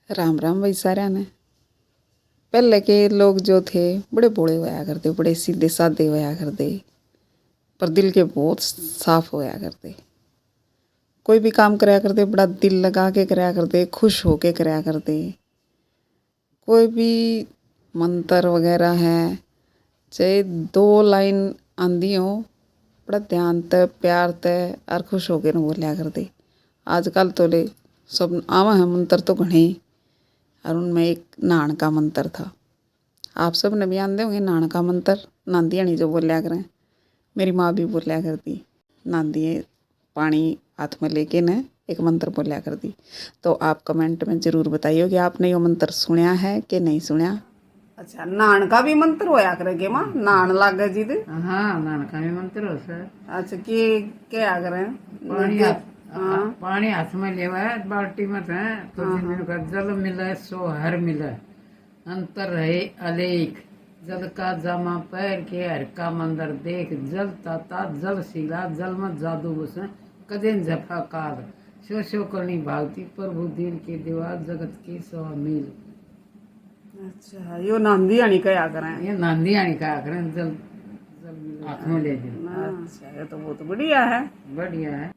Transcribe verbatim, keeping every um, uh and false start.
राम राम भाई सारया ने। पहले के लोग जो थे, बड़े भोले होया करते, बड़े सीधे साधे होया करते, पर दिल के बहुत साफ होया करते। कोई भी काम करया करते, बड़ा दिल लगा के करया करते, खुश होके करया करते। कोई भी मंत्र वगैरह है, चाहे दो लाइन आंदी हो, बड़ा ध्यान तै, प्यार तै और खुश होके न बोल्या करते। आजकल तो ले सब आवा है मंत्र तो घणे, और उनमें एक नहाण का मंत्र था। आप सब ने भी आंदे होंगे नहाण का मंत्र, नहांदी हणी जो बोल्या करें। मेरी माँ भी बोल्या करती, नहांदी पानी हाथ में लेके न एक मंत्र बोल्या करती। तो आप कमेंट में जरूर बताइयो कि आपने यो मंत्र सुनया है कि नहीं सुनया। अच्छा, नहाण का भी मंत्र होया करे के माँ, नहाण लागे जिद? हाँ, नहाण का भी मंत्र हो सर। अच्छा, के क्या करे? पानी हाथ, हाँ। पानी हाथ में लेवा है, बाल्टी में से, तो हाँ, जिंदगी हाँ। का जल मिले सो हर मिले, अंतर रहे अलेख। जल का जामा पहर के हर का मंदिर देख, जल ताता जल शीला, जल में जादू बसे, कदे न जफा काल। सो सो करनी भागती प्रभु दीन के देवा, जगत के स्वामी। अच्छा, यो नहांदी हणी कहा करें। ये नहांदी हणी कहा करें, जल, जल मिले। हाथ में ले जल। अच्छा, ये तो बहुत बढ़िया है। बढ़िया है।